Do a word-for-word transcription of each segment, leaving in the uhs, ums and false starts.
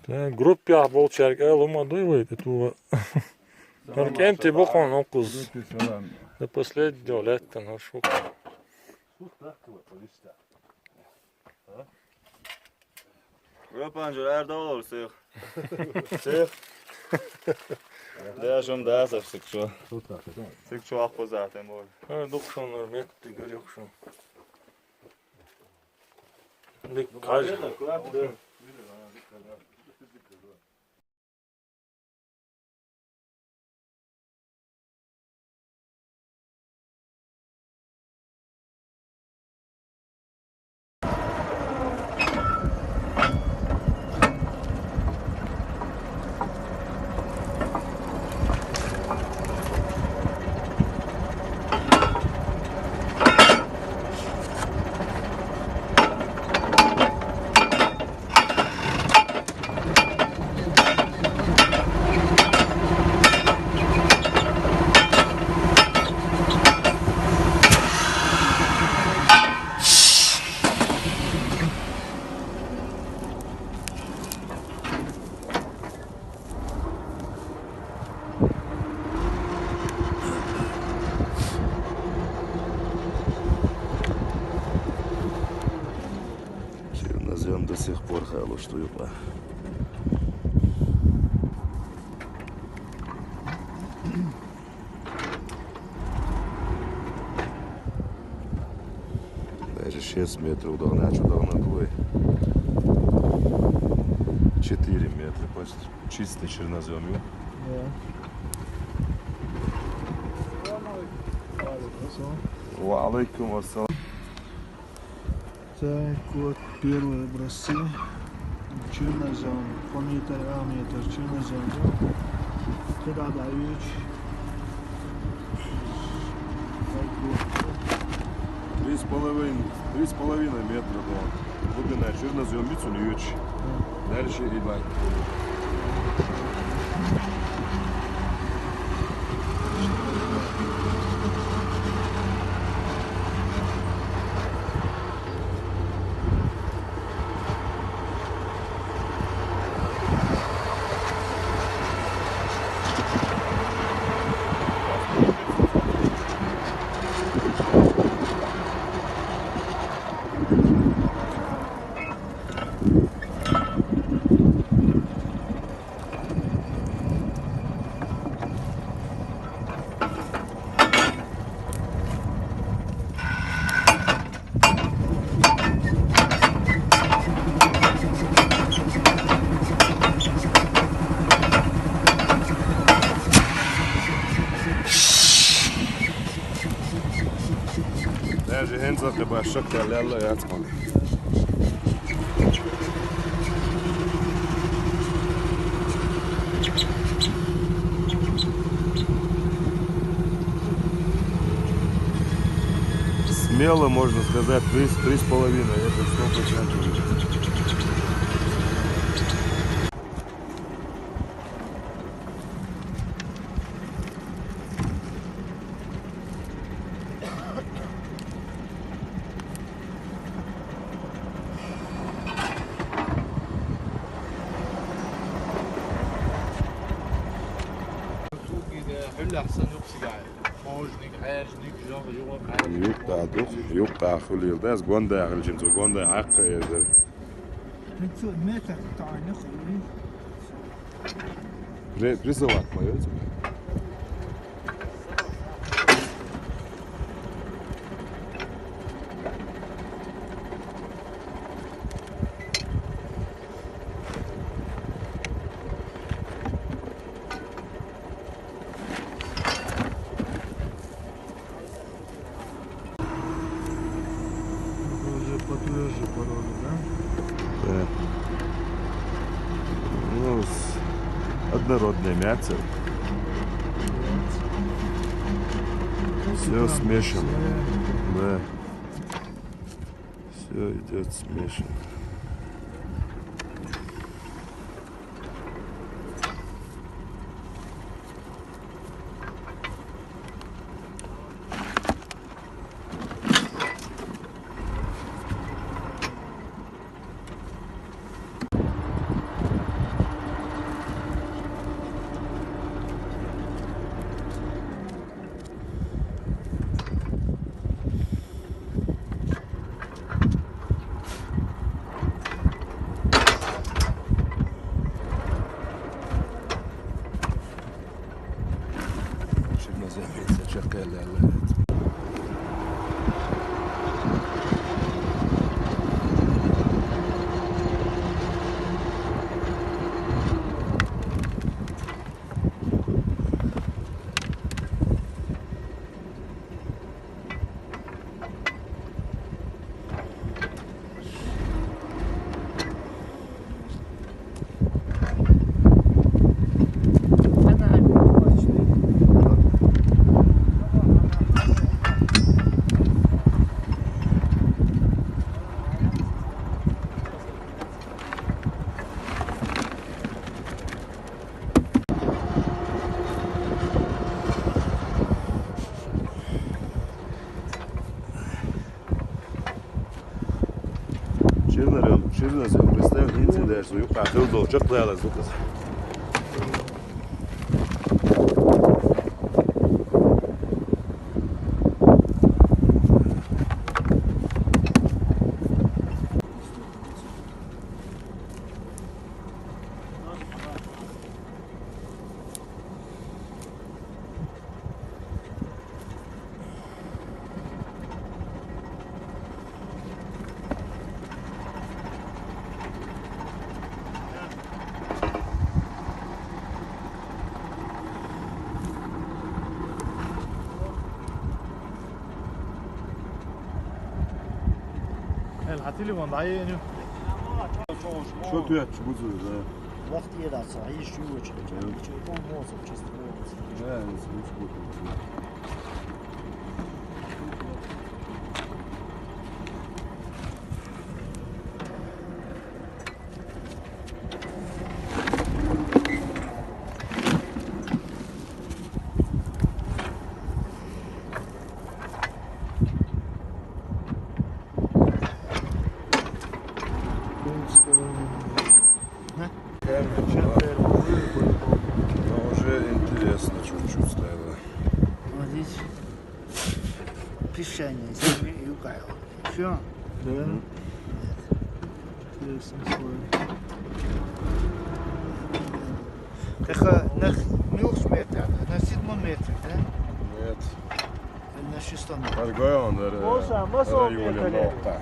Тэ группа болчарга ала ма дуй вай, тэ тува. Нур кем ти бокъон окъуз. Группа салам. До последнего лета, ну, шо. Группа жо, эр доллар сыйх. Сыйх. Да, шум да, сапсык шо. Сык шо, ах, поза, тем более. Ха, дук шо, нур мек, ты горёк шо. Дик каж. Чернозём до сих пор халуш туйукъа. Даже шесть метров догнать, что догнать двое. Четыре метра почти. Чистый чернозём, ё? Да. Ва алейкум ассалам. Так, вот первые образцы. Чернозём, по метр, а метр, чернозём. Когда даёшь? Так, вот. Три с половиной, три с половиной метра была. Глубина, чернозём, бицун юч. Дальше и бай. Даже хенза хиба шакта лялла яцман. Смело можно сказать, три, три с половиной, это сто процентов. Юкъа дух, юкъа хулил дас, гонда хилчим цо, гонда хакъ эдер. Пятьсот метров тайны хули. При-, призывать моё тебе. Это уже потверже породы, да? Да. Ну, с-, однородное мясо. Всё смешано. Да. Всё идёт смешано. Бизнес, представь, хӀинца дерш, юкъа хилла долчу чекхдалаза ду-кх иза. Эл, хьан телефон дӀаеана ю? Шо тоьттуш бу цо, да. Вахт дац, хьийзаш ю вачу. Чу ком моцу, честно говоря. Да, не смысл. Ну, уже интересно чуть-чуть стало. Вот здесь песчаные земли и укайл. Всё? Да. Нет. Интересный слой. Тахана на муьлхачу метре, на седьмом метре, да? Нет. На шестом метре. Аргойон, э, Маша, Маша, районе метре. Локха.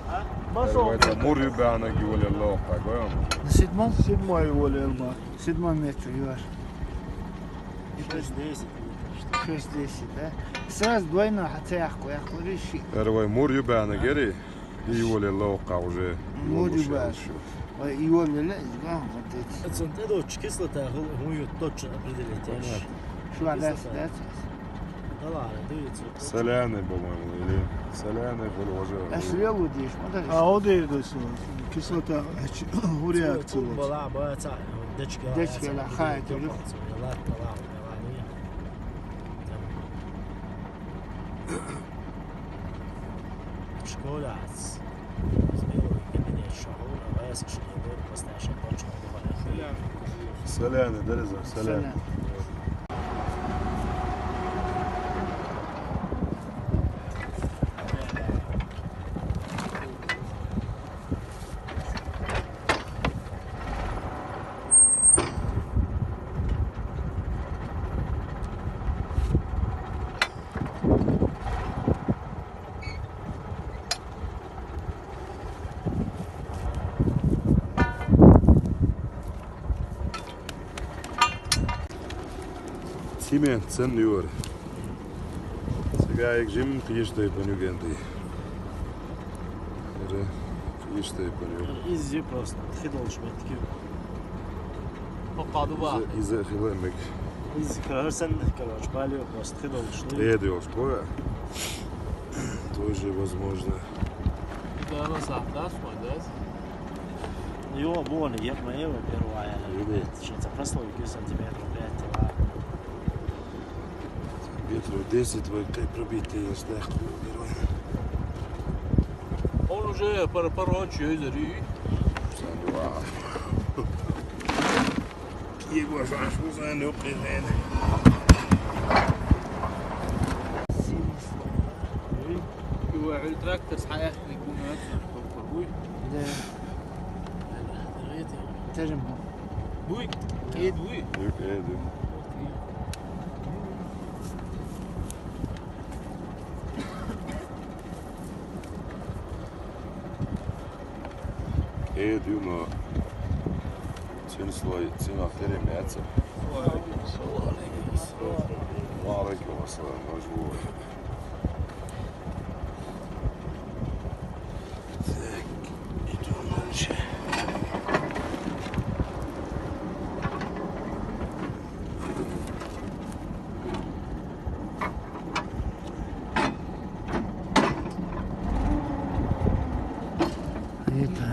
А? Маша, Аргойон, метре. Мур ю баьхнарг йолаелла воккха, гой хьуна? На седьмом? Седьмой йолаелла. Седьмой метр, юар. Шесть десять, мне кажется. Шесть десять, да? Сразу двойной хьа ца яьккхина, яьккхина виъ шиъ. ХӀара вай мур ю баьхнарг яра, и йолаелла воккха уже. Мур ю баьхна. Вай и йолаелла, иза ган, вот эти. Цунна тӀедоцучу кислота хӀун, хӀун ю, точно определить яц. Понятно. Шу а дац, кислота дац? Соляный, по-моему, или соляный, или уже. Ас лелу деш, ма дац. А, оде деш, кислота, хӀун реакция вот. Дечкела, хай, то ли. Школац. Соляный, да, Реза? Соляный. Соляный. Цемент санна юра. Цигахь жимма кхечу тайпана юкъа ду. Ира кхечу тайпана ю. Иза просто хи долуш меттиг ю. ХӀокху ду баха. Иза, иза хила мега. Иза хӀара санна, короче, бале просто хи долуш ду. Эда йолуш бу. Тоже возможно. Да, но сахь дац, ма дац. Йо, бо, не, я, ма, я, во-первых, я, шен ца прослойка сантиметров пять, ладно. Метров десять вай кхе пробитие есть, да, первый. Он уже пар-, парочий, ой, зари. Санюа. Его шаш, Саню, кхе. Ой, трактор схьаэхна гуна, ой. Да. Тажам. Буй, кӀеда буй. Буй, кӀеда. КӀеда ю, но цуьнан слой, цуьнах тера яц. Ва алейкум ассалам. Ва алейкум ассалам. Мажбур. Так, идём дальше. Это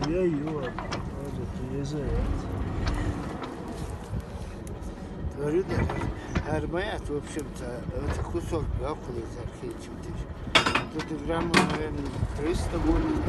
Ей, ё, тоже ты езжай. Говорю, да, армаят, в общем-то, это кусок, да, кулы из археичем тысяч. Тут и грамм, наверное, триста будет.